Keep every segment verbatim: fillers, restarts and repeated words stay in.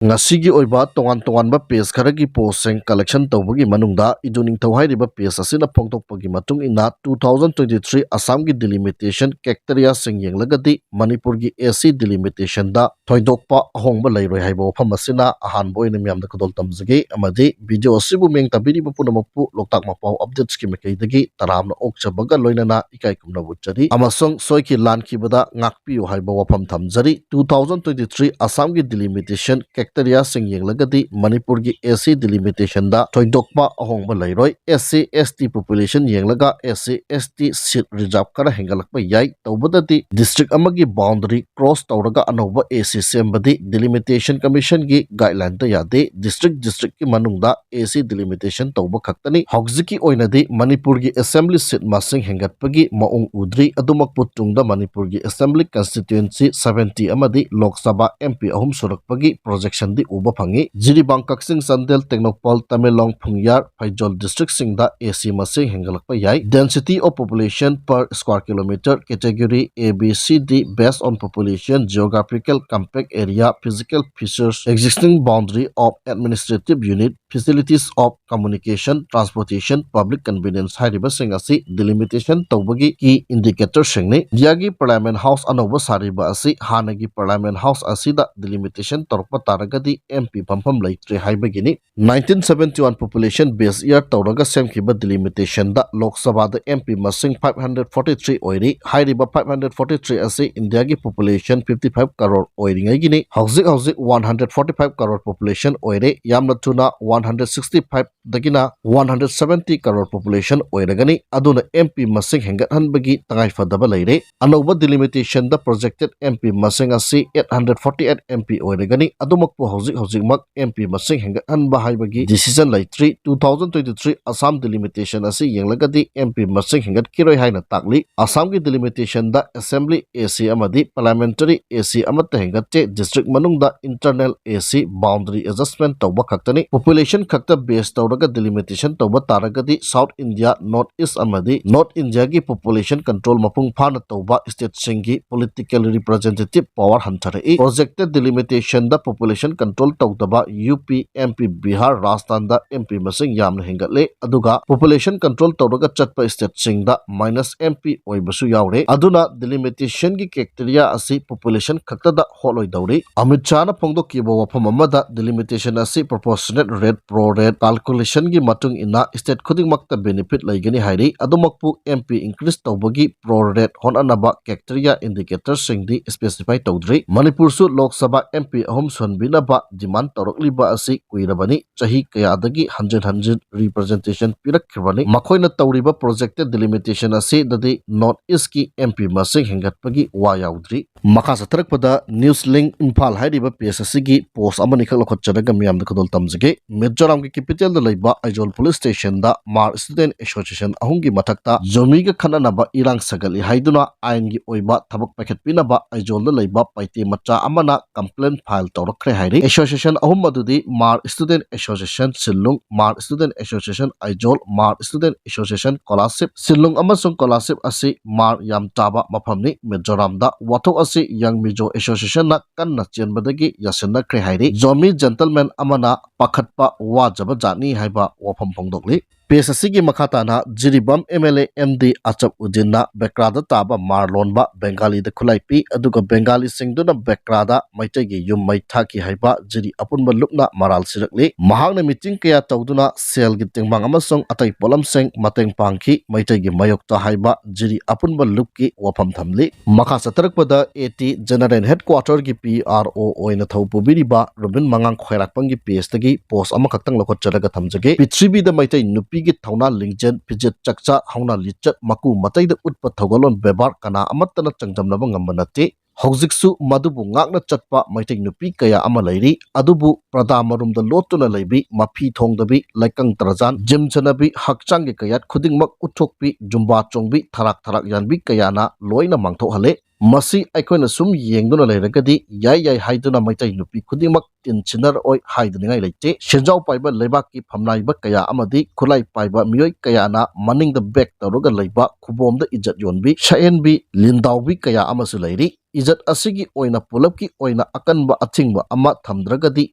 ꯉꯁꯤꯒꯤ ꯑꯣꯏꯕ ꯇꯣꯉꯥꯟ ꯇꯣꯉꯥꯟꯕ page ꯈꯔꯒꯤ postꯁꯤꯡ collection ꯇꯧꯕꯒꯤ ꯃꯅꯨꯡꯗ ꯏꯗꯨ ꯅꯤꯡꯊꯧ ꯍꯥꯏꯔꯤꯕ page ꯑꯁꯤꯅ ꯐꯣꯡꯗꯣꯛꯄꯒꯤ ꯃꯇꯨꯡ ꯏꯟꯅ, two thousand twenty three ꯑꯁꯥꯝꯒꯤ delimitation criteriaꯁꯤꯡ ꯌꯦꯡꯂꯒꯗꯤ ꯃꯅꯤꯄꯨꯔꯒꯤ S C delimitationꯗ ꯊꯣꯏꯗꯣꯛꯄ ꯑꯍꯣꯡꯕ ꯂꯩꯔꯣꯏ ꯍꯥꯏꯕ ꯋꯥꯐꯝ ꯑꯁꯤꯅ ꯑꯍꯥꯟꯕ ꯑꯣꯏꯅ ꯃꯤꯌꯥꯝꯗ ꯈꯨꯗꯣꯜ ꯇꯝꯖꯒꯦ, ꯑꯃꯗꯤ video ꯑꯁꯤꯕꯨ ꯃꯤꯠꯌꯦꯡ ꯇꯥꯕꯤꯔꯤꯕ ꯄꯨꯝꯅꯃꯛꯄꯨ ꯂꯣꯛꯇꯥꯛ ꯃꯄꯥꯎ updatesꯀꯤ ꯃꯥꯏꯀꯩꯗꯒꯤ ꯇꯔꯥꯝꯅ ꯑꯣꯛꯆꯕꯒ ꯂꯣꯏꯅꯅ ꯏꯀꯥꯏ ꯈꯨꯝꯅꯕ ꯎꯠꯆꯔꯤ ꯑꯃꯁꯨꯡ ꯁꯣꯏꯈꯤ ꯂꯥꯟꯈꯤꯕꯗ ꯉꯥꯛꯄꯤꯌꯨ ꯍꯥꯏꯕ ꯋꯥꯐꯝ ꯊꯝꯖꯔꯤ꯫ Two thousand twenty three ꯑꯁꯥꯝꯒꯤ delimitation criteriaꯁꯤꯡ ꯌꯦꯡꯂꯒꯗꯤ ꯃꯅꯤꯄꯨꯔꯒꯤ S C delimitationꯗ ꯊꯣꯏꯗꯣꯛꯄ ꯑꯍꯣꯡꯕ ꯂꯩꯔꯣꯏ꯫ S C S T population ꯌꯦꯡꯂꯒ S C S T seat reserve ꯈꯔ ꯍꯦꯟꯒꯠꯂꯛꯄ ꯌꯥꯏ꯫ ꯇꯧꯕꯗꯗꯤ district ꯑꯃꯒꯤ boundary cross ꯇꯧꯔꯒ ꯑꯅꯧꯕ S C ꯁꯦꯝꯕꯗꯤ Delimitation Commissionꯒꯤ guidelineꯗ ꯌꯥꯗꯦ꯫ District districtꯀꯤ ꯃꯅꯨꯡꯗ S C delimitation ꯇꯧꯕ ꯈꯛꯇꯅꯤ꯫ ꯍꯧꯖꯤꯛꯀꯤ ꯑꯣꯏꯅꯗꯤ ꯃꯅꯤꯄꯨꯔꯒꯤ assembly seat ꯃꯁꯤꯡ ꯍꯦꯟꯒꯠꯄꯒꯤ ꯃꯑꯣꯡ ꯎꯗ꯭ꯔꯤ꯫ ꯑꯗꯨꯃꯛꯄꯨ ꯇꯨꯡꯗ ꯃꯅꯤꯄꯨꯔꯒꯤ assembly constituency seventy ꯑꯃꯗꯤ ꯂꯣꯛ ꯁꯚꯥ M P ꯑꯍꯨꯝ ꯁꯨꯔꯛꯄꯒꯤ projectionꯗꯤ ꯎꯕ ꯐꯪꯏ꯫ ꯖꯤꯔꯤꯕꯥꯝ, ꯀꯛꯆꯤꯡ, ꯆꯥꯟꯗꯦꯜ, ꯇꯦꯡꯅꯧꯄꯜ, ꯇꯃꯦꯡꯂꯣꯡ, ꯄꯨꯡꯌꯥꯔ, ꯐꯩꯖꯣꯜ districtꯁꯤꯡꯗ S C ꯃꯁꯤꯡ ꯍꯦꯟꯒꯠꯂꯛꯄ ꯌꯥꯏ꯫ Density of population per square kilometre category A, B, C, D based on population, geographical compact area, physical features, existing boundary of administrative unit, facilities of communication, transportation, public convenience ꯍꯥꯏꯔꯤꯕꯁꯤꯡ ꯑꯁꯤ delimitation ꯇꯧꯕꯒꯤ key indicatorꯁꯤꯡꯅꯤ꯫ ꯏꯟꯗꯤꯌꯥꯒꯤ Parliament House ꯑꯅꯧꯕ ꯁꯥꯔꯤꯕ ꯑꯁꯤ ꯍꯥꯟꯅꯒꯤ Parliament House ꯑꯁꯤꯗ delimitation ꯇꯧꯔꯛꯄ ꯇꯥꯔꯒꯗꯤ M P ꯐꯝꯐꯝ ꯂꯩꯇ꯭ꯔꯦ ꯍꯥꯏꯕꯒꯤꯅꯤ꯫ Nineteen seventy one population base year ꯇꯧꯔꯒ ꯁꯦꯝꯈꯤꯕ delimitationꯗ ꯂꯣꯛ ꯁꯚꯥꯗ M P ꯃꯁꯤꯡ five hundred forty three ꯑꯣꯏꯔꯤ꯫ ꯍꯥꯏꯔꯤꯕ five hundred forty three ꯑꯁꯤ ꯏꯟꯗꯤꯌꯥꯒꯤ population fifty five crore ꯑꯣꯏꯔꯤꯉꯩꯒꯤꯅꯤ꯫ ꯍꯧꯖꯤꯛ ꯍꯧꯖꯤꯛ one hundred forty five crore population ꯑꯣꯏꯔꯦ꯫ ꯌꯥꯝꯅ ꯊꯨꯅ one hundred sixty five ꯗꯒꯤꯅ one hundred seventy crore population ꯑꯣꯏꯔꯒꯅꯤ꯫ ꯑꯗꯨꯅ M P ꯃꯁꯤꯡ ꯍꯦꯟꯒꯠꯍꯟꯕꯒꯤ ꯇꯉꯥꯏꯐꯗꯕ ꯂꯩꯔꯦ꯫ ꯑꯅꯧꯕ delimitationꯗ projected M P ꯃꯁꯤꯡ ꯑꯁꯤ eight hundred forty eight M P ꯑꯣꯏꯔꯒꯅꯤ꯫ ꯑꯗꯨꯃꯛꯄꯨ ꯍꯧꯖꯤꯛ ꯍꯧꯖꯤꯛꯃꯛ M P ꯃꯁꯤꯡ ꯍꯦꯟꯒꯠꯍꯟꯕ ꯍꯥꯏꯕꯒꯤ decision ꯂꯩꯇ꯭ꯔꯤ꯫ Two thousand twenty three Assam delimitationꯗ ꯌꯦꯡꯂꯒꯗꯤ M P ꯃꯁꯤꯡ ꯍꯦꯟꯒꯠꯈꯤꯔꯣꯏ ꯍꯥꯏꯅ ꯇꯥꯛꯂꯤ꯫ ꯑꯁꯥꯝꯒꯤ delimitationꯗ assembly S C ꯑꯃꯗꯤ parliamentary S C ꯑꯃꯠꯇ ꯍꯦꯟꯒꯠꯇꯦ꯫ District ꯃꯅꯨꯡꯗ internal S C boundary adjustment ꯇꯧꯕ ꯈꯛꯇꯅꯤ꯫ Population ꯈꯛꯇ base ꯇꯧꯔꯒ delimitation ꯇꯧꯕ ꯇꯥꯔꯒꯗꯤ South India, North East ꯑꯃꯗꯤ North India ꯒꯤ population control ꯃꯄꯨꯡ ꯐꯥꯅ ꯇꯧꯕ state ꯁꯤꯡꯒꯤ political representative power ꯍꯟꯊꯔꯛꯏ꯫ Projected delimitation ꯗ population control ꯇꯧꯗꯕ U P, M P, Bihar, ꯔꯥꯖꯁꯊꯥꯟꯗ ꯑꯦꯝ ꯄꯤ ꯃꯁꯤꯡ ꯌꯥꯝꯅ ꯍꯦꯟꯒꯠꯂꯦ, ꯑꯗꯨꯒ population control ꯇꯧꯔꯒ ꯆꯠꯄ state ꯁꯤꯡꯗ minus ꯑꯦꯝ ꯄꯤ ꯑꯣꯏꯕꯁꯨ ꯌꯥꯎꯔꯦ꯫ ꯑꯗꯨꯅ delimitation ꯒꯤ criteria ꯑꯁꯤ population ꯈꯛꯇꯗ ꯍꯣꯠꯂꯣꯏꯗꯧꯔꯤ꯫ ꯑꯃꯤꯠ ꯁꯥꯍꯅ ꯐꯣꯡꯗꯣꯛꯈꯤꯕ ꯋꯥꯐꯝ ꯑꯃꯗ, delimitation ꯑꯁꯤ proportionate rate, pro rate calculation ꯒꯤ ꯃꯇꯨꯡ ꯏꯟꯅ state ꯈꯨꯗꯤꯡꯃꯛꯇ benefit ꯂꯩꯒꯅꯤ ꯍꯥꯏꯔꯤ꯫ ꯑꯗꯨꯃꯛꯄꯨ ꯑꯦꯝ ꯄꯤ increase ꯇꯧꯕꯒꯤ pro rate ꯍꯣꯠꯅꯅꯕ criteria indicator ꯁꯤꯡꯗꯤ specify ꯇꯧꯗ꯭ꯔꯤ꯫ ꯃꯅꯤꯄꯨꯔꯁꯨ ꯂꯣꯛ ꯁꯚꯥ ꯑꯦꯝ ꯄꯤ ꯑꯍꯨꯝ ꯁꯣꯟꯕꯤꯅꯕ demand ꯇꯧꯔꯛꯂꯤꯕ ꯑꯁꯤ ꯀꯨꯏꯔꯕꯅꯤ꯫ ꯆꯍꯤ ꯀꯌꯥꯗꯒꯤ ꯍꯟꯖꯤꯟ ꯍꯟꯖꯤꯟ representation ꯄꯤꯔꯛꯈꯤꯕꯅꯤ꯫ ꯃꯈꯣꯏꯅ ꯇꯧꯔꯤꯕ projected delimitation ꯑꯁꯤꯗꯗꯤ North East ꯀꯤ ꯑꯦꯝ ꯄꯤ ꯃꯁꯤꯡ ꯍꯦꯟꯒꯠꯄꯒꯤ ꯋꯥ ꯌꯥꯎꯗ꯭ꯔꯤ꯫ ꯃꯈꯥ ꯆꯠꯊꯔꯛꯄꯗ News Link ꯏꯝꯐꯥꯜ ꯍꯥꯏꯔꯤꯕ page ꯑꯁꯤꯒꯤ post ꯑꯃꯅꯤꯈꯛ ꯂꯧꯈꯠꯆꯔꯒ ꯃꯤꯌꯥꯝꯗ ꯈꯨꯗꯣꯜ ꯇꯝꯖꯒꯦ꯫ ꯃꯤꯖꯣꯔꯥꯝꯒꯤ capital ꯗ ꯂꯩꯕ ꯑꯥꯏꯖꯣꯜ police station ꯗ ꯃꯥꯔ student association ꯑꯍꯨꯝꯒꯤ ꯃꯊꯛꯇ ꯖꯣꯃꯤꯒ ꯈꯠꯅꯅꯕ ꯏꯔꯥꯡ ꯁꯥꯒꯠꯂꯤ ꯍꯥꯏꯗꯨꯅ ꯑꯥꯏꯟꯒꯤ ꯑꯣꯏꯕ ꯊꯕꯛ ꯄꯥꯏꯈꯠꯄꯤꯅꯕ ꯑꯥꯏꯖꯣꯜꯗ ꯂꯩꯕ ꯄꯥꯏꯇꯦ ꯃꯆꯥ ꯑꯃꯅ complaint file ꯇꯧꯔꯛꯈ꯭ꯔꯦ ꯍꯥꯏꯔꯤ꯫ Association ꯑꯍꯨꯝ ꯑꯗꯨꯗꯤ ꯃꯥꯔ student association ꯁꯤꯜꯂꯨꯡ, ꯃꯥꯔ student association ꯑꯥꯏꯖꯣꯜ, ꯃꯥꯔ student association ꯀꯣꯂꯥꯁꯤꯞ꯫ ꯁꯤꯜꯂꯨꯡ ꯑꯃꯁꯨꯡ ꯀꯣꯂꯥꯁꯤꯞ ꯑꯁꯤ ꯃꯥꯔ ꯌꯥꯝ ꯇꯥꯕ ꯃꯐꯝꯅꯤ꯫ ꯃꯤꯖꯣꯔꯥꯝꯗ ꯋꯥꯊꯣꯛ ꯑꯁꯤ Young Mizo Association ꯅ ꯀꯟꯅ ꯆꯦꯟꯕꯗꯒꯤ ꯌꯥꯁꯤꯟꯅꯈ꯭ꯔꯦ ꯍꯥꯏꯔꯤ꯫ ꯖꯣꯃꯤ gentleman ꯑꯃꯅ ꯄꯥꯈꯠꯄ ꯋꯥꯖꯕ ꯖꯥꯠꯅꯤ ꯍꯥꯏꯕ ꯋꯥꯐꯝ ꯐꯣꯡꯗꯣꯛꯂꯤ꯫ Page ꯑꯁꯤꯒꯤ ꯃꯈꯥ ꯇꯥꯅ ꯖꯤꯔꯤꯕꯥꯝ M L A M D ꯑꯆꯞ ꯎꯗꯤꯟꯅ ꯕꯦꯀ꯭ꯔꯥꯗ ꯇꯥꯕ ꯃꯥꯔ ꯂꯣꯟꯕ ꯕꯦꯡꯒꯥꯂꯤꯗ ꯈꯨꯠꯂꯥꯏ ꯄꯤ, ꯑꯗꯨꯒ ꯕꯦꯡꯒꯥꯂꯤꯁꯤꯡꯗꯨꯅ ꯕꯦꯀ꯭ꯔꯥꯗ ꯃꯩꯇꯩꯒꯤ ꯌꯨꯝ ꯃꯩ ꯊꯥꯈꯤ ꯍꯥꯏꯕ ꯖꯤꯔꯤ ꯑꯄꯨꯟꯕ ꯂꯨꯞꯅ ꯃꯔꯥꯜ ꯁꯤꯔꯛꯂꯤ꯫ ꯃꯍꯥꯛꯅ meeting ꯀꯌꯥ ꯇꯧꯗꯨꯅ ꯁꯦꯜꯒꯤ ꯇꯦꯡꯕꯥꯡ ꯑꯃꯁꯨꯡ ꯑꯇꯩ ꯄꯣꯠꯂꯝꯁꯤꯡ ꯃꯇꯦꯡ ꯄꯥꯡꯈꯤ꯫ ꯃꯩꯇꯩꯒꯤ ꯃꯥꯌꯣꯛꯇ ꯍꯥꯏꯕ ꯖꯤꯔꯤ ꯑꯄꯨꯟꯕ ꯂꯨꯞꯀꯤ ꯋꯥꯐꯝ ꯊꯝꯂꯤ꯫ ꯃꯈꯥ ꯆꯠꯊꯔꯛꯄꯗ ꯑꯦ ꯇꯤ General Headquarter ꯒꯤ ꯄꯤ ꯑꯥꯔ ꯑꯣ ꯑꯣꯏꯅ ꯊꯧ ꯄꯨꯕꯤꯔꯤꯕ ꯔꯨꯕꯤꯟ ꯃꯉꯥꯡ ꯈ꯭ꯋꯥꯏꯔꯥꯛꯄꯝꯒꯤ page ꯇꯒꯤ post ꯑꯃꯈꯛꯇꯪ ꯂꯧꯈꯠꯆꯔꯒ ꯊꯝꯖꯒꯦ꯫ ꯄ꯭ꯔꯤꯊꯤꯕꯤꯗ ꯃꯩꯇꯩ ꯅꯨꯄꯤꯒꯤ ꯊꯧꯅꯥ ꯂꯤꯡꯖꯦꯜ, ꯐꯤꯖꯦꯠ ꯆꯛꯆꯥ, ꯍꯧꯅ ꯂꯤꯆꯠ, ꯃꯀꯨ ꯃꯇꯩꯗ ꯎꯠꯄ ꯊꯧꯒꯜꯂꯣꯟ ꯕꯦꯕꯥꯔ ꯀꯅꯥ ꯑꯃꯠꯇꯅ ꯆꯥꯡꯗꯝꯅꯕ ꯉꯝꯕ ꯅꯠꯇꯦ꯫ ꯍꯧꯖꯤꯛꯁꯨ ꯃꯗꯨꯕꯨ ꯉꯥꯛꯅ ꯆꯠꯄ ꯃꯩꯇꯩ ꯅꯨꯄꯤ ꯀꯌꯥ ꯑꯃ ꯂꯩꯔꯤ꯫ ꯑꯗꯨꯕꯨ ꯄ꯭ꯔꯗꯥ ꯃꯔꯨꯝꯗ ꯂꯣꯠꯇꯨꯅ ꯂꯩꯕꯤ, ꯃꯐꯤ ꯊꯣꯡꯗꯕꯤ, ꯂꯩꯀꯪ ꯇꯔꯖꯥꯟ, gym ꯁꯥꯟꯅꯕꯤ, ꯍꯛꯆꯥꯡꯒꯤ ꯀꯌꯥꯠ ꯈꯨꯗꯤꯡꯃꯛ ꯎꯠꯊꯣꯛꯄꯤ, ꯖꯨꯝꯕꯥ ꯆꯣꯡꯕꯤ, ꯊꯔꯥꯛ ꯊꯔꯥꯛ ꯌꯥꯟꯕꯤ ꯀꯌꯥꯅ ꯂꯣꯏꯅ ꯃꯥꯡꯊꯣꯛꯍꯜꯂꯦ꯫ ꯃꯁꯤ ꯑꯩꯈꯣꯏꯅ ꯁꯨꯝ ꯌꯦꯡꯗꯨꯅ ꯂꯩꯔꯒꯗꯤ ꯌꯥꯏ ꯌꯥꯏ ꯍꯥꯏꯗꯨꯅ ꯃꯩꯇꯩ ꯅꯨꯄꯤ ꯈꯨꯗꯤꯡꯃꯛ ꯇꯤꯟꯁꯤꯟꯅꯔꯛꯑꯣꯏ ꯍꯥꯏꯗꯅꯤꯡꯉꯥꯏ ꯂꯩꯇꯦ꯫ ꯁꯦꯟꯖꯥꯎ ꯄꯥꯏꯕ ꯂꯩꯕꯥꯛꯀꯤ ꯐꯝꯅꯥꯏꯕ ꯀꯌꯥ ꯑꯃꯗꯤ ꯈꯨꯠꯂꯥꯏ ꯄꯥꯏꯕ ꯃꯤꯑꯣꯏ ꯀꯌꯥꯅ ꯃꯅꯤꯡꯗ ꯕꯦꯛ ꯇꯧꯔꯒ ꯂꯩꯕ, ꯈꯨꯕꯣꯝꯗ ꯏꯖꯠ ꯌꯣꯟꯕꯤ, ꯁꯛꯍꯦꯟꯕꯤ, ꯂꯤꯟꯗꯥꯎꯕꯤ ꯀꯌꯥ ꯑꯃꯁꯨ ꯂꯩꯔꯤ꯫ ꯏꯖꯠ ꯑꯁꯤꯒꯤ ꯑꯣꯏꯅ ꯄꯨꯂꯞꯀꯤ ꯑꯣꯏꯅ ꯑꯀꯟꯕ ꯑꯊꯤꯡꯕ ꯑꯃ ꯊꯝꯗ꯭ꯔꯒꯗꯤ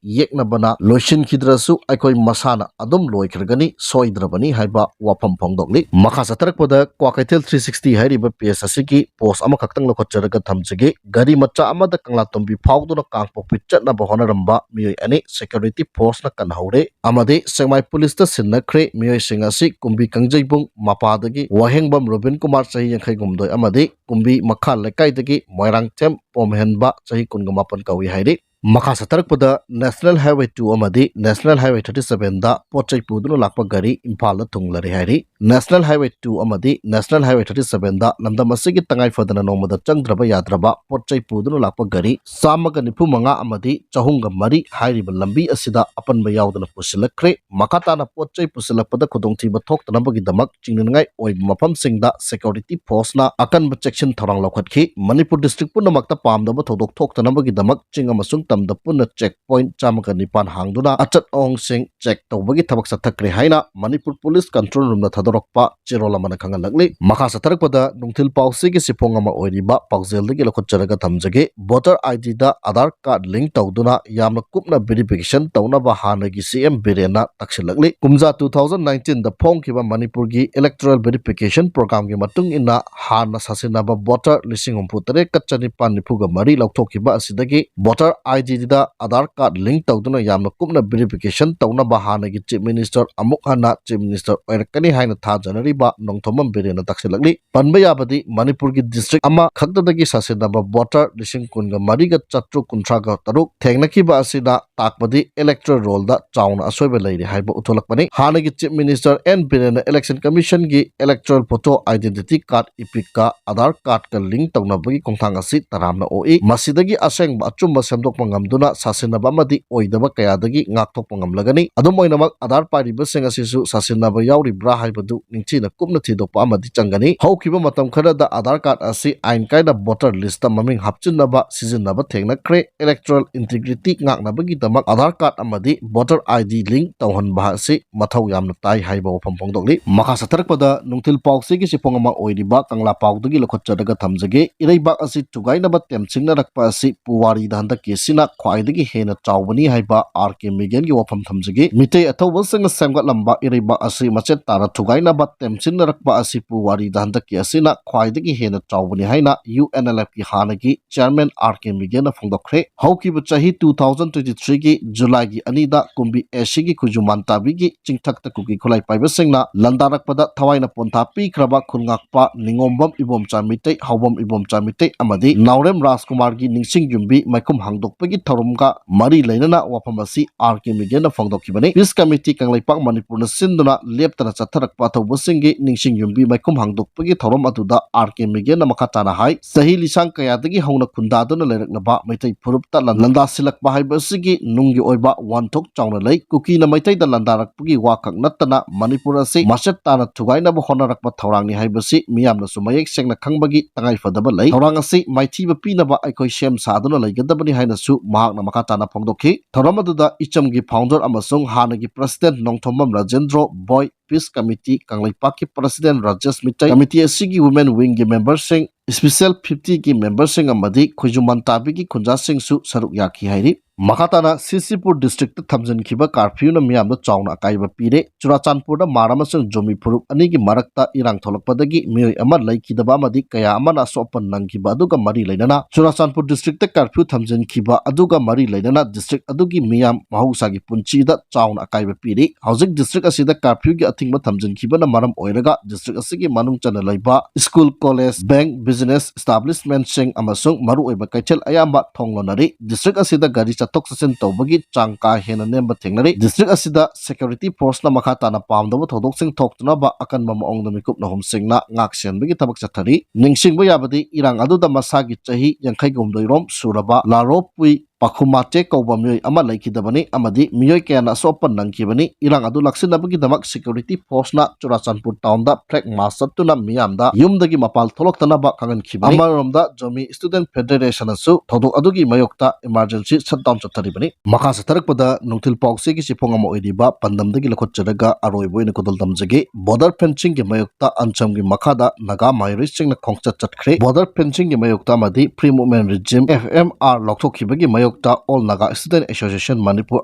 ꯌꯦꯛꯅꯕꯅ ꯂꯣꯏꯁꯤꯟꯈꯤꯗ꯭ꯔꯁꯨ ꯑꯩꯈꯣꯏ ꯃꯁꯥꯅ ꯑꯗꯨꯝ ꯂꯣꯏꯈ꯭ꯔꯒꯅꯤ, ꯁꯣꯏꯗ꯭ꯔꯕꯅꯤ ꯍꯥꯏꯕ ꯋꯥꯐꯝ ꯐꯣꯡꯗꯣꯛꯂꯤ꯫ ꯃꯈꯥ ꯆꯠꯊꯔꯛꯄꯗ ꯀ꯭ꯋꯥꯀꯩꯊꯦꯜ three sixty ꯍꯥꯏꯔꯤꯕ page ꯑꯁꯤꯒꯤ post ꯑꯃꯈꯛꯇꯪ ꯂꯧꯈꯠꯆꯔꯒ ꯊꯝꯖꯒꯦ꯫ ꯒꯥꯔꯤ ꯃꯆꯥ ꯑꯃꯗ ꯀꯪꯂꯥꯇꯣꯝꯕꯤ ꯐꯥꯎꯗꯨꯅ ꯀꯥꯡꯄꯣꯛꯄꯤ ꯆꯠꯅꯕ ꯍꯣꯠꯅꯔꯝꯕ ꯃꯤꯑꯣꯏ ꯑꯅꯤ security forceꯅ ꯀꯟꯍꯧꯔꯦ ꯑꯃꯗꯤ ꯁꯦꯛꯃꯥꯏ policeꯇ ꯁꯤꯟꯅꯈ꯭ꯔꯦ꯫ ꯃꯤꯑꯣꯏꯁꯤꯡ ꯑꯁꯤ ꯀꯨꯝꯕꯤ ꯀꯥꯡꯖꯩꯕꯨꯡ ꯃꯄꯥꯗꯒꯤ ꯋꯥꯍꯦꯡꯕꯝ ꯔꯣꯕꯤꯟ ꯀꯨꯃꯥꯔ ꯆꯍꯤ ꯌꯥꯡꯈꯩ ꯍꯨꯝꯗꯣꯏ ꯑꯃꯗꯤ ꯀꯨꯝꯕꯤ ꯃꯈꯥ ꯂꯩꯀꯥꯏꯗꯒꯤ ꯃꯣꯏꯔꯥꯡꯊꯦꯝ ꯄꯣꯝꯍꯦꯟꯕ ꯆꯍꯤ ꯀꯨꯟꯒ ꯃꯥꯄꯟ ꯀꯧꯏ ꯍꯥꯏꯔꯤ꯫ ꯃꯈꯥ ꯆꯠꯊꯔꯛꯄꯗ National Highway two ꯑꯃꯗꯤ National Highway thirty sevenꯗ ꯄꯣꯠ ꯆꯩ ꯄꯨꯗꯨꯅ ꯂꯥꯛꯄ ꯒꯥꯔꯤ ꯏꯝꯐꯥꯜꯗ ꯊꯨꯡꯂꯔꯦ ꯍꯥꯏꯔꯤ꯫ National Highway two ꯑꯃꯗꯤ National Highway thirty sevenꯗ ꯂꯝꯗꯝ ꯑꯁꯤꯒꯤ ꯇꯉꯥꯏ ꯐꯗꯅ ꯅꯣꯡꯃꯗ ꯆꯪꯗ꯭ꯔꯕ ꯌꯥꯗ꯭ꯔꯕ ꯄꯣꯠ ꯆꯩ ꯄꯨꯗꯨꯅ ꯂꯥꯛꯄ ꯒꯥꯔꯤ ꯆꯥꯝꯃꯒ ꯅꯤꯐꯨ ꯃꯉꯥ ꯑꯃꯗꯤ ꯆꯍꯨꯝꯒ ꯃꯔꯤ ꯍꯥꯏꯔꯤꯕ ꯂꯝꯕꯤ ꯑꯁꯤꯗ ꯑꯄꯟꯕ ꯌꯥꯎꯗꯅ ꯄꯨꯁꯤꯜꯂꯛꯈ꯭ꯔꯦ꯫ ꯃꯈꯥ ꯇꯥꯅ ꯄꯣꯠ ꯆꯩ ꯄꯨꯁꯤꯜꯂꯛꯄꯗ ꯈꯨꯗꯣꯡꯊꯤꯕ ꯊꯣꯛꯇꯅꯕꯒꯤꯗꯃꯛ ꯆꯤꯡꯅꯅꯤꯡꯉꯥꯏ ꯑꯣꯏꯕ ꯃꯐꯝꯁꯤꯡꯗ security forceꯅ ꯑꯀꯟꯕ ꯆꯦꯛꯁꯤꯟ ꯊꯧꯔꯥꯡ ꯂꯧꯈꯠꯈꯤ꯫ ꯃꯅꯤꯄꯨꯔ district ꯄꯨꯝꯅꯃꯛꯇ ꯄꯥꯝꯗꯕ ꯊꯧꯗꯣꯛ ꯊꯣꯛꯇꯅꯕꯒꯤꯗꯃꯛ ꯆꯤꯡ ꯑꯃꯁꯨꯡ ꯇꯝꯗ ꯄꯨꯟꯅ check point ꯆꯥꯝꯃꯒ ꯅꯤꯄꯥꯟ ꯍꯥꯡꯗꯨꯅ ꯑꯆꯠ ꯑꯋꯣꯡꯁꯤꯡ check ꯇꯧꯕꯒꯤ ꯊꯕꯛ ꯆꯠꯊꯈ꯭ꯔꯦ ꯍꯥꯏꯅ ꯃꯅꯤꯄꯨꯔ police control roomꯅ ꯊꯥꯗꯣꯔꯛꯄ ꯆꯦꯔꯣꯜ ꯑꯃꯅ ꯈꯪꯍꯜꯂꯛꯂꯤ꯫ ꯃꯈꯥ ꯆꯠꯊꯔꯛꯄꯗ ꯅꯨꯡꯊꯤꯜ ꯄꯥꯎꯆꯦꯒꯤ ꯁꯤꯐꯣꯡ ꯑꯃ ꯑꯣꯏꯔꯤꯕ ꯄꯥꯎꯖꯦꯜꯗꯒꯤ ꯂꯧꯈꯠꯆꯔꯒ ꯊꯝꯖꯒꯦ꯫ Voter IDꯗ Aadhaar card link ꯇꯧꯗꯨꯅ ꯌꯥꯝꯅ ꯀꯨꯞꯅ verification ꯇꯧꯅꯕ ꯍꯥꯟꯅꯒꯤ CM ꯕꯤꯔꯦꯟꯅ ꯇꯛꯁꯤꯜꯂꯛꯂꯤ꯫ ꯀꯨꯝꯖꯥ two thousand nineteenꯗ ꯐꯣꯡꯈꯤꯕ ꯃꯅꯤꯄꯨꯔꯒꯤ electoral verification programꯒꯤ ꯃꯇꯨꯡ ꯏꯟꯅ ꯍꯥꯟꯅ ꯁꯥꯁꯤꯟꯅꯕ voter ꯂꯤꯁꯤꯡ ꯍꯨꯝꯐꯨ ꯇꯔꯦꯠꯀ ꯆꯅꯤꯄꯥꯟ ꯅꯤꯐꯨꯒ ꯃꯔꯤ ꯂꯧꯊꯣꯛꯈꯤꯕ ꯑꯁꯤꯗꯒꯤ voter IDꯗ Aadhaar card link ꯇꯧꯗꯨꯅ ꯌꯥꯝꯅ ꯀꯨꯞꯅ verification ꯇꯧꯅꯕ ꯍꯥꯟꯅꯒꯤ Chief Minister ꯑꯃꯨꯛ ꯍꯟꯅ Chief Minister ꯑꯣꯏꯔꯛꯀꯅꯤ ꯍꯥꯏꯅ ꯊꯥꯖꯅꯔꯤꯕ ꯅꯣꯡꯊꯣꯝꯕꯝ ꯕꯤꯔꯦꯟꯅ ꯇꯥꯛꯁꯤꯜꯂꯛꯂꯤ꯫ ꯄꯟꯕ ꯌꯥꯕꯗꯤ ꯃꯅꯤꯄꯨꯔꯒꯤ district ꯑꯃꯈꯛꯇꯗꯒꯤ ꯁꯥꯁꯤꯟꯅꯕ voter ꯂꯤꯁꯤꯡ ꯀꯨꯟꯒ ꯃꯔꯤꯒ ꯆꯥꯇ꯭ꯔꯨꯛ ꯀꯨꯟꯊ꯭ꯔꯥꯒ ꯇꯔꯨꯛ ꯊꯦꯡꯅꯈꯤꯕ ꯑꯁꯤꯅ ꯇꯥꯛꯄꯗꯤ electoral rollꯗ ꯆꯥꯎꯅ ꯑꯁꯣꯏꯕ ꯂꯩꯔꯤ ꯍꯥꯏꯕ ꯎꯠꯊꯣꯛꯂꯛꯄꯅꯤ꯫ ꯍꯥꯟꯅꯒꯤ Chief Minister N ꯕꯤꯔꯦꯟꯅ Election Commissionꯒꯤ electoral photo, identity card, EPICꯀ Aadhaar cardꯀ link ꯇꯧꯅꯕꯒꯤ ꯈꯣꯡꯊꯥꯡ ꯑꯁꯤ ꯇꯔꯥꯝꯅ ꯑꯣꯛꯏ꯫ ꯃꯁꯤꯗꯒꯤ ꯑꯁꯦꯡꯕ ꯑꯆꯨꯝꯕ ꯁꯦꯝꯗꯣꯛꯄ ꯉꯝꯗꯨꯅ ꯁꯥꯁꯤꯟꯅꯕ ꯑꯃꯗꯤ ꯑꯣꯏꯗꯕ ꯀꯌꯥꯗꯒꯤ ꯉꯥꯛꯊꯣꯛꯄ ꯉꯝꯂꯒꯅꯤ꯫ ꯑꯗꯨꯝ ꯑꯣꯏꯅꯃꯛ, ꯑꯥꯙꯥꯔ ꯄꯥꯏꯔꯤꯕꯁꯤꯡ ꯑꯁꯤꯁꯨ ꯁꯥꯁꯤꯟꯅꯕ ꯌꯥꯎꯔꯤꯕ꯭ꯔꯥ ꯍꯥꯏꯕꯗꯨ ꯅꯤꯡꯊꯤꯅ ꯀꯨꯞꯅ ꯊꯤꯗꯣꯛꯄ ꯑꯃꯗꯤ ꯆꯪꯒꯅꯤ꯫ ꯍꯧꯈꯤꯕ ꯃꯇꯝ ꯈꯔꯗ ꯑꯥꯙꯥꯔ ꯀꯥꯔꯗ ꯑꯁꯤ ꯑꯥꯏꯟ ꯀꯥꯏꯅ ꯚꯣꯇꯔ ꯂꯤꯁꯇ ꯃꯃꯤꯡ ꯍꯥꯞꯆꯤꯟꯅꯕ ꯁꯤꯖꯤꯟꯅꯕ ꯊꯦꯡꯅꯈ꯭ꯔꯦ꯫ Electoral integrity ꯉꯥꯛꯅꯕꯒꯤꯗꯃꯛ ꯑꯥꯙꯥꯔ ꯀꯥꯔꯗ ꯑꯃꯗꯤ ꯚꯣꯇꯔ ID link ꯇꯧꯍꯟꯕ ꯑꯁꯤ ꯃꯊꯧ ꯌꯥꯝꯅ ꯇꯥꯏ ꯍꯥꯏꯕ ꯋꯥꯐꯝ ꯐꯣꯡꯗꯣꯛꯂꯤ꯫ ꯃꯈꯥ ꯆꯠꯊꯔꯛꯄꯗ ꯅꯨꯡꯊꯤꯜ ꯄꯥꯎꯆꯦꯒꯤ ꯆꯦꯐꯣꯡ ꯑꯃ ꯑꯣꯏꯔꯤꯕ ꯀꯪꯂꯥ ꯄꯥꯎꯗꯒꯤ ꯂꯧꯈꯠꯆꯔꯒ ꯊꯝꯖꯒꯦ꯫ ꯏꯔꯩꯕꯥꯛ ꯑꯁꯤ ꯊꯨꯒꯥꯏꯅꯕ ꯇꯦꯝꯁꯤꯡꯅꯔꯛꯄ ꯑꯁꯤ ꯄꯨꯋꯥꯔꯤꯗ ꯍꯟꯗꯛꯀꯤ ꯑꯁꯤꯅ ꯈ꯭ꯋꯥꯏꯗꯒꯤ ꯍꯦꯟꯅ ꯆꯥꯎꯕꯅꯤ ꯍꯥꯏꯕ R K ꯃꯤꯒꯦꯟꯒꯤ ꯋꯥꯐꯝ ꯊꯝꯖꯒꯦ꯫ ꯃꯤꯇꯩ ꯑꯊꯧꯕꯁꯤꯡꯅ ꯁꯦꯝꯒꯠꯂꯝꯕ ꯏꯔꯩꯕꯥꯛ ꯑꯁꯤ ꯃꯆꯦꯠ ꯇꯥꯅ ꯊꯨꯒꯥꯏꯅꯕ ꯇꯦꯝꯁꯤꯡꯅꯔꯛꯄ ꯑꯁꯤ ꯄꯨꯋꯥꯔꯤꯗ ꯍꯟꯗꯛꯀꯤ ꯑꯁꯤꯅ ꯈ꯭ꯋꯥꯏꯗꯒꯤ ꯍꯦꯟꯅ ꯆꯥꯎꯕꯅꯤ ꯍꯥꯏꯅ UNLFꯀꯤ ꯍꯥꯟꯅꯒꯤ chairman R K ꯃꯤꯒꯦꯟꯅ ꯐꯣꯡꯗꯣꯛꯈ꯭ꯔꯦ꯫ ꯍꯧꯈꯤꯕ ꯆꯍꯤ two thousand twenty threeꯒꯤ Julyꯒꯤ ꯑꯅꯤꯗ ꯀꯨꯝꯕꯤ ACꯒꯤ ꯈꯨꯖꯨꯃꯥꯟ ꯇꯥꯕꯤꯒꯤ ꯆꯤꯡꯊꯛꯇ ꯀꯨꯀꯤ ꯈꯨꯠꯂꯥꯏ ꯄꯥꯏꯕꯁꯤꯡꯅ ꯂꯥꯟꯗꯥꯔꯛꯄꯗ ꯊꯋꯥꯏꯅ ꯄꯣꯟꯊꯥ ꯄꯤꯈ꯭ꯔꯕ ꯈꯨꯜꯉꯥꯛꯄ ꯅꯤꯉꯣꯝꯕꯝ ꯏꯕꯣꯝꯆꯥ ꯃꯤꯇꯩ, ꯍꯥꯎꯕꯝ ꯏꯕꯣꯝꯆꯥ ꯃꯤꯇꯩ ꯑꯃꯗꯤ ꯅꯥꯎꯔꯦꯝ ꯔꯥꯖꯀꯨꯃꯥꯔꯒꯤ ꯅꯤꯡꯁꯤꯡ ꯌꯨꯝꯕꯤ ꯃꯥꯏꯈꯨꯝ ꯍꯥꯡꯗꯣꯛꯄꯒꯤ ꯊꯧꯔꯝꯒ ꯃꯔꯤ ꯂꯩꯅꯅ ꯋꯥꯐꯝ ꯑꯁꯤ R K ꯃꯤꯒꯦꯟꯅ ꯐꯣꯡꯗꯣꯛꯈꯤꯕꯅꯤ꯫ Peace Committee Kangleipak ꯃꯅꯤꯄꯨꯔꯅ ꯁꯤꯟꯗꯨꯅ ꯂꯦꯞꯇꯅ ꯆꯠꯊꯔꯛꯄ ꯊꯧꯕꯁꯤꯡꯒꯤ ꯅꯤꯡꯁꯤꯡ ꯌꯨꯝꯕꯤ ꯃꯥꯏꯈꯨꯝ ꯍꯥꯡꯗꯣꯛꯄꯒꯤ ꯊꯧꯔꯝ ꯑꯗꯨꯗ R K ꯃꯤꯒꯦꯟꯅ ꯃꯈꯥ ꯇꯥꯅ ꯍꯥꯏ, ꯆꯍꯤ ꯂꯤꯁꯥꯡ ꯀꯌꯥꯗꯒꯤ ꯍꯧꯅ ꯈꯨꯟꯗꯥꯗꯨꯅ ꯂꯩꯔꯛꯂꯕ ꯃꯩꯇꯩ ꯐꯨꯔꯨꯞꯇ ꯂꯥꯟꯗꯥꯁꯤꯜꯂꯛꯄ ꯍꯥꯏꯕ ꯑꯁꯤꯒꯤ ꯅꯨꯡꯒꯤ ꯑꯣꯏꯕ ꯋꯥꯍꯟꯊꯣꯛ ꯆꯥꯎꯅ ꯂꯩ꯫ ꯀꯨꯀꯤꯅ ꯃꯩꯇꯩꯗ ꯂꯥꯟꯗꯥꯔꯛꯄꯒꯤ ꯋꯥ ꯈꯛ ꯅꯠꯇꯅ ꯃꯅꯤꯄꯨꯔ ꯑꯁꯤ ꯃꯆꯦꯠ ꯇꯥꯅ ꯊꯨꯒꯥꯏꯅꯕ ꯍꯣꯠꯅꯔꯛꯄ ꯊꯧꯔꯥꯡꯅꯤ ꯍꯥꯏꯕꯁꯤ ꯃꯤꯌꯥꯝꯅꯁꯨ ꯃꯌꯦꯛ ꯁꯦꯡꯅ ꯈꯪꯕꯒꯤ ꯇꯉꯥꯏꯐꯗꯕ ꯂꯩ꯫ ꯊꯧꯔꯥꯡ ꯑꯁꯤ ꯃꯥꯏꯊꯤꯕ ꯄꯤꯅꯕ ꯑꯩꯈꯣꯏ ꯁꯦꯝ ꯁꯥꯗꯨꯅ ꯂꯩꯒꯗꯕꯅꯤ ꯍꯥꯏꯅꯁꯨ ꯃꯍꯥꯛꯅ ꯃꯈꯥ ꯇꯥꯅ ꯐꯣꯡꯗꯣꯛꯈꯤ꯫ ꯊꯧꯔꯝ ꯑꯗꯨꯗ ꯏꯆꯝꯒꯤ founder ꯑꯃꯁꯨꯡ ꯍꯥꯟꯅꯒꯤ president ꯅꯣꯡꯊꯣꯝꯕꯝ ꯔꯥꯖꯦꯟꯗ꯭ꯔꯣ ꯕꯣꯏ, Peace Committee ꯀꯪꯂꯩꯄꯥꯛꯀꯤ president ꯔꯥꯖꯦꯁ ꯃꯤꯇꯩ, committee ꯑꯁꯤꯒꯤ women wingꯒꯤ memberꯁꯤꯡ, special fiftyꯒꯤ memberꯁꯤꯡ ꯑꯃꯗꯤ ꯈꯣꯏꯖꯨꯃꯥꯟ ꯇꯥꯕꯤꯒꯤ ꯈꯨꯟꯖꯥꯁꯤꯡꯁꯨ ꯁꯔꯨꯛ ꯌꯥꯈꯤ ꯍꯥꯏꯔꯤ꯫ ꯃꯈꯥ ꯇꯥꯅ ꯁꯤꯁꯤꯄꯨꯔ districtꯇ ꯊꯝꯖꯤꯟꯈꯤꯕ curfewꯅ ꯃꯤꯌꯥꯝꯗ ꯆꯥꯎꯅ ꯑꯀꯥꯏꯕ ꯄꯤꯔꯦ꯫ ꯆꯨꯔꯥꯆꯥꯟꯄꯨꯔꯗ ꯃꯥꯔ ꯑꯃꯁꯨꯡ ꯖꯣꯃꯤ ꯐꯨꯔꯨꯞ ꯑꯅꯤꯒꯤ ꯃꯔꯛꯇ ꯏꯔꯥꯡ ꯊꯣꯛꯂꯛꯄꯗꯒꯤ ꯃꯤꯑꯣꯏ ꯑꯃ ꯂꯩꯈꯤꯗꯕ ꯑꯃꯗꯤ ꯀꯌꯥ ꯑꯃꯅ ꯑꯁꯣꯛ ꯑꯄꯟ ꯅꯪꯈꯤꯕ ꯑꯗꯨꯒ ꯃꯔꯤ ꯂꯩꯅꯅ ꯆꯨꯔꯥꯆꯥꯟꯄꯨꯔ districtꯇ curfew ꯊꯝꯖꯤꯟꯈꯤꯕ ꯑꯗꯨꯒ ꯃꯔꯤ ꯂꯩꯅꯅ district ꯑꯗꯨꯒꯤ ꯃꯤꯌꯥꯝ ꯃꯍꯧꯁꯥꯒꯤ ꯄꯨꯟꯁꯤꯗ ꯆꯥꯎꯅ ꯑꯀꯥꯏꯕ ꯄꯤꯔꯤ꯫ ꯍꯧꯖꯤꯛ district ꯑꯁꯤꯗ curfewꯒꯤ ꯑꯊꯤꯡꯕ ꯊꯝꯖꯤꯟꯈꯤꯕꯅ ꯃꯔꯝ ꯑꯣꯏꯔꯒ district ꯑꯁꯤꯒꯤ ꯃꯅꯨꯡ ꯆꯟꯅ ꯂꯩꯕ school, college, bank, business establishmentꯁꯤꯡ ꯑꯃꯁꯨꯡ ꯃꯔꯨꯑꯣꯏꯕ ꯀꯩꯊꯦꯜ ꯑꯌꯥꯝꯕ ꯊꯣꯡ ꯂꯣꯟꯅꯔꯤ꯫ District ꯑꯁꯤꯗ ꯒꯥꯔꯤ ꯆꯠꯊꯣꯛ ꯆꯠꯁꯤꯟ ꯇꯧꯕꯒꯤ ꯆꯥꯡ ꯀꯥ ꯍꯦꯟꯅ ꯅꯦꯝꯕ ꯊꯦꯡꯅꯔꯤ꯫ District ꯑꯁꯤꯗ security forceꯅ ꯃꯈꯥ ꯇꯥꯅ ꯄꯥꯝꯗꯕ ꯊꯧꯗꯣꯛꯁꯤꯡ ꯊꯣꯛꯇꯅꯕ ꯑꯀꯟꯕ ꯃꯑꯣꯡꯗ ꯃꯤꯀꯨꯞ ꯅꯍꯨꯝꯁꯤꯡꯅ ꯉꯥꯛ ꯁꯦꯟꯕꯒꯤ ꯊꯕꯛ ꯆꯠꯊꯔꯤ꯫ ꯅꯤꯡꯁꯤꯡꯕ ꯌꯥꯕꯗꯤ, ꯏꯔꯥꯡ ꯑꯗꯨꯗ ꯃꯁꯥꯒꯤ ꯆꯍꯤ ꯌꯥꯡꯈꯩ ꯍꯨꯝꯗꯣꯏ ꯔꯣꯝ ꯁꯨꯔꯕ ꯂꯥꯔꯣ ꯄꯨꯏ ꯄꯥꯈꯨꯃꯥꯆꯦ ꯀꯧꯕ ꯃꯤꯑꯣꯏ ꯑꯃ ꯂꯩꯈꯤꯗꯕꯅꯤ ꯑꯃꯗꯤ ꯃꯤꯑꯣꯏ ꯀꯌꯥꯅ ꯑꯁꯣꯛ ꯑꯄꯟ ꯅꯪꯈꯤꯕꯅꯤ꯫ ꯏꯔꯥꯡ ꯑꯗꯨ ꯂꯥꯛꯁꯤꯟꯅꯕꯒꯤꯗꯃꯛ security forceꯅ ꯆꯨꯔꯥꯆꯥꯟꯄꯨꯔ townꯗ flag march ꯆꯠꯇꯨꯅ ꯃꯤꯌꯥꯝꯗ ꯌꯨꯝꯗꯒꯤ ꯃꯄꯥꯟ ꯊꯣꯛꯂꯛꯇꯅꯕ ꯈꯪꯍꯟꯈꯤꯕꯅꯤ꯫ ꯑꯃꯔꯣꯝꯗ Zomi Student Federationꯅꯁꯨ ꯊꯧꯗꯣꯛ ꯑꯗꯨꯒꯤ ꯃꯥꯌꯣꯛꯇ emergency shutdown ꯆꯠꯊꯔꯤꯕꯅꯤ꯫ ꯃꯈꯥ ꯆꯠꯊꯔꯛꯄꯗ ꯅꯨꯡꯊꯤꯜ ꯄꯥꯎꯆꯦꯒꯤ ꯆꯦꯐꯣꯡ ꯑꯃ ꯑꯣꯏꯔꯤꯕ ꯄꯥꯟꯗꯝꯗꯒꯤ ꯂꯧꯈꯠꯆꯔꯒ ꯑꯔꯣꯏꯕ ꯑꯣꯏꯅ ꯈꯨꯗꯣꯜ ꯇꯝꯖꯒꯦ꯫ Border fencingꯒꯤ ꯃꯥꯌꯣꯛꯇ ꯑꯟꯁꯝꯒꯤ ꯃꯈꯥꯗ ꯅꯥꯒꯥ ꯃꯍꯩꯔꯣꯏꯁꯤꯡꯅ ꯈꯣꯡꯆꯠ ꯆꯠꯈ꯭ꯔꯦ꯫ Border fencingꯒꯤ ꯃꯥꯌꯣꯛꯇ ꯑꯃꯗꯤ Free Movement Regime, F M R, ꯂꯧꯊꯣꯛꯈꯤꯕꯒꯤ ꯃꯥꯌꯣꯛꯇ All Naga Student Association Manipur,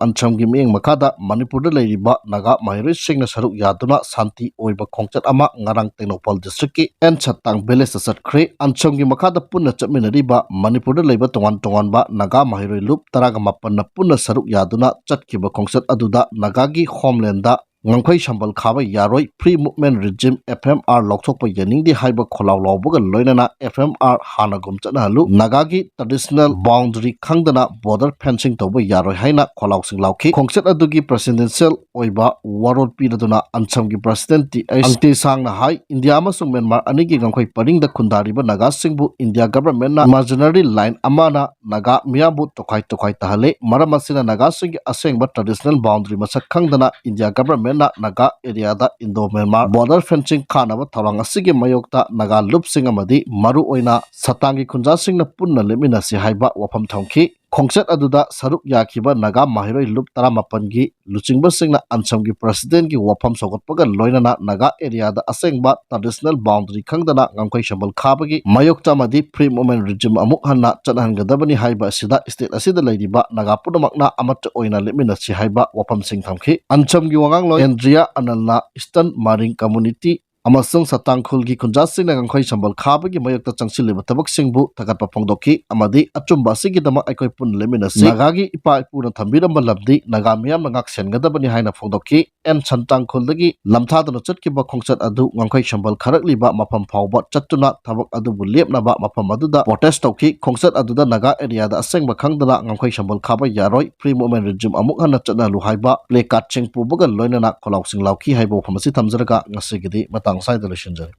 ꯑꯟꯁꯝꯒꯤ ꯃꯤꯠꯌꯦꯡ ꯃꯈꯥꯗ ꯃꯅꯤꯄꯨꯔꯗ ꯂꯩꯔꯤꯕ ꯅꯥꯒꯥ ꯃꯍꯩꯔꯣꯏꯁꯤꯡꯅ ꯁꯔꯨꯛ ꯌꯥꯗꯨꯅ ꯁꯥꯟꯇꯤ ꯑꯣꯏꯕ ꯈꯣꯡꯆꯠ ꯑꯃ ꯉꯔꯥꯡ ꯇꯦꯡꯅꯧꯄꯜ districtꯀꯤ N Satang villageꯇ ꯆꯠꯈ꯭ꯔꯦ꯫ ꯑꯟꯁꯝꯒꯤ ꯃꯈꯥꯗ ꯄꯨꯟꯅ ꯆꯠꯃꯤꯟꯅꯔꯤꯕ ꯃꯅꯤꯄꯨꯔꯗ ꯂꯩꯕ ꯇꯣꯉꯥꯟ ꯇꯣꯉꯥꯟꯕ ꯅꯥꯒꯥ ꯃꯍꯩꯔꯣꯏ ꯂꯨꯞ ꯇꯔꯥꯒ ꯃꯥꯄꯟꯅ ꯄꯨꯟꯅ ꯁꯔꯨꯛ ꯌꯥꯗꯨꯅ ꯆꯠꯈꯤꯕ ꯈꯣꯡꯆꯠ ꯑꯗꯨꯗ ꯅꯥꯒꯥꯒꯤ homelandꯗ ꯉꯝꯈꯩ ꯁꯝꯕꯜ ꯈꯥꯕ ꯌꯥꯔꯣꯏ, Free Movement Regime, F M R, ꯂꯧꯊꯣꯛꯄ ꯌꯥꯅꯤꯡꯗꯦ ꯍꯥꯏꯕ ꯈꯣꯜꯂꯥꯎ ꯂꯥꯎꯕꯒ ꯂꯣꯏꯅꯅ F M R ꯍꯥꯟꯅꯒꯨꯝ ꯆꯠꯅꯍꯜꯂꯨ, ꯅꯥꯒꯥꯒꯤ traditional boundary ꯈꯪꯗꯅ border fencing ꯇꯧꯕ ꯌꯥꯔꯣꯏ ꯍꯥꯏꯅ ꯈꯣꯜꯂꯥꯎꯁꯤꯡ ꯂꯥꯎꯈꯤ꯫ ꯈꯣꯡꯆꯠ ꯑꯗꯨꯒꯤ presidential ꯑꯣꯏꯕ ꯋꯥꯔꯣꯜ ꯄꯤꯔꯗꯨꯅ ꯑꯟꯁꯝꯒꯤ president T H ꯑꯪꯇꯦꯁꯥꯡꯅ ꯍꯥꯏ, ꯏꯟꯗꯤꯌꯥ ꯑꯃꯁꯨꯡ ꯃ꯭ꯌꯥꯟꯃꯥꯔ ꯑꯅꯤꯒꯤ ꯉꯝꯈꯩ ꯄꯔꯤꯡꯗ ꯈꯨꯟꯗꯥꯔꯤꯕ ꯅꯥꯒꯥꯁꯤꯡꯕꯨ ꯏꯟꯗꯤꯌꯥ governmentꯅ imaginary line ꯑꯃꯅ ꯅꯥꯒꯥ ꯃꯤꯌꯥꯝꯕꯨ ꯇꯣꯈꯥꯏ ꯇꯣꯈꯥꯏ ꯇꯥꯍꯜꯂꯦ꯫ ꯃꯔꯝ ꯑꯁꯤꯅ ꯅꯥꯒꯥꯁꯤꯡꯒꯤ ꯑꯁꯦꯡꯕ traditional boundary ꯃꯁꯛ ꯈꯪꯗꯅ ꯏꯟꯗꯤꯌꯥ governmentꯅ ꯅꯥꯒꯥ areaꯗ Indo Myanmar border fencing ꯈꯥꯅꯕ ꯊꯧꯔꯥꯡ ꯑꯁꯤꯒꯤ ꯃꯥꯌꯣꯛꯇ ꯅꯥꯒꯥ ꯂꯨꯞꯁꯤꯡ ꯑꯃꯗꯤ ꯃꯔꯨꯑꯣꯏꯅ ꯁꯇꯥꯡꯒꯤ ꯈꯨꯟꯖꯥꯁꯤꯡꯅ ꯄꯨꯟꯅ ꯂꯦꯞꯃꯤꯟꯅꯁꯤ ꯍꯥꯏꯕ ꯋꯥꯐꯝ ꯊꯝꯈꯤ꯫ ꯈꯣꯡꯆꯠ ꯑꯗꯨꯗ ꯁꯔꯨꯛ ꯌꯥꯈꯤꯕ ꯅꯥꯒꯥ ꯃꯍꯩꯔꯣꯏ ꯂꯨꯞ ꯇꯔꯥꯃꯥꯄꯟꯒꯤ ꯂꯨꯆꯤꯡꯕꯁꯤꯡꯅ ꯑꯟꯁꯝꯒꯤ presidentꯀꯤ ꯋꯥꯐꯝ ꯁꯧꯒꯠꯄꯒ ꯂꯣꯏꯅꯅ ꯅꯥꯒꯥ areaꯗ ꯑꯁꯦꯡꯕ traditional boundary ꯈꯪꯗꯅ ꯉꯝꯈꯩ ꯁꯝꯕꯜ ꯈꯥꯕꯒꯤ ꯃꯥꯌꯣꯛꯇ ꯑꯃꯗꯤ Free Movement Regime ꯑꯃꯨꯛ ꯍꯟꯅ ꯆꯠꯅꯍꯟꯒꯗꯕꯅꯤ ꯍꯥꯏꯕ ꯑꯁꯤꯗ state ꯑꯁꯤꯗ ꯂꯩꯔꯤꯕ ꯅꯥꯒꯥ ꯄꯨꯝꯅꯃꯛꯅ ꯑꯃꯠꯇ ꯑꯣꯏꯅ ꯂꯦꯞꯃꯤꯟꯅꯁꯤ ꯍꯥꯏꯕ ꯋꯥꯐꯝꯁꯤꯡ ꯊꯝꯈꯤ꯫ ꯑꯟꯁꯝꯒꯤ ꯋꯥꯉꯥꯡꯂꯣꯏ ꯑꯦꯟꯗ꯭ꯔꯤꯌꯥ ꯑꯅꯜꯅ Eastern Maring Community ꯑꯃꯁꯨꯡ ꯁꯇꯥꯡ ꯈꯨꯜꯒꯤ ꯈꯨꯟꯖꯥꯁꯤꯡꯅ ꯉꯝꯈꯩ ꯁꯝꯕꯜ ꯈꯥꯕꯒꯤ ꯃꯥꯌꯣꯛꯇ ꯆꯪꯁꯤꯜꯂꯤꯕ ꯊꯕꯛꯁꯤꯡꯕꯨ ꯊꯥꯒꯠꯄ ꯐꯣꯡꯗꯣꯛꯈꯤ ꯑꯃꯗꯤ ꯑꯆꯨꯝꯕ ꯑꯁꯤꯒꯤꯗꯃꯛ ꯑꯩꯈꯣꯏ ꯄꯨꯟꯅ ꯂꯦꯞꯃꯤꯟꯅꯁꯤ꯫ ꯅꯥꯒꯥꯒꯤ ꯏꯄꯥ ꯏꯄꯨꯅ ꯊꯝꯕꯤꯔꯝꯕ ꯂꯝꯗꯤ ꯅꯥꯒꯥ ꯃꯤꯌꯥꯝꯅ ꯉꯥꯛ ꯁꯦꯟꯒꯗꯕꯅꯤ ꯍꯥꯏꯅ ꯐꯣꯡꯗꯣꯛꯈꯤ꯫ ꯑꯦꯟ ꯁꯟꯇꯥꯡ ꯈꯨꯜꯗꯒꯤ ꯂꯝꯊꯥꯗꯨꯅ ꯆꯠꯈꯤꯕ ꯈꯣꯡꯆꯠ ꯑꯗꯨ ꯉꯝꯈꯩ ꯁꯝꯕꯜ ꯈꯥꯔꯛꯂꯤꯕ ꯃꯐꯝ ꯐꯥꯎꯕ ꯆꯠꯇꯨꯅ ꯊꯕꯛ ꯑꯗꯨꯕꯨ ꯂꯦꯞꯅꯕ ꯃꯐꯝ ꯑꯗꯨꯗ protest ꯇꯧꯈꯤ꯫ ꯈꯣꯡꯆꯠ ꯑꯗꯨꯗ ꯅꯥꯒꯥ areaꯗ ꯑꯁꯦꯡꯕ ꯈꯪꯗꯅ ꯉꯝꯈꯩ ꯁꯝꯕꯜ ꯈꯥꯕ ꯌꯥꯔꯣꯏ, Free Movement Regime ꯑꯃꯨꯛ ꯍꯟꯅ ꯆꯠꯅꯍꯜꯂꯨ ꯍꯥꯏꯕ placardꯁꯤꯡ ꯄꯨꯕꯒ ꯂꯣꯏꯅꯅ ꯈꯣꯜꯂꯥꯎꯁꯤꯡ ꯂꯥꯎꯈꯤ ꯍꯥꯏꯕ ꯋꯥꯐꯝ ꯑꯁꯤ ꯊꯝꯖꯔꯒ ꯉꯁꯤꯒꯤꯗꯤ ꯃꯇꯥꯡ ꯑꯁ꯭ꯋꯥꯏꯗ ꯂꯣꯏꯁꯤꯟꯖꯔꯦ꯫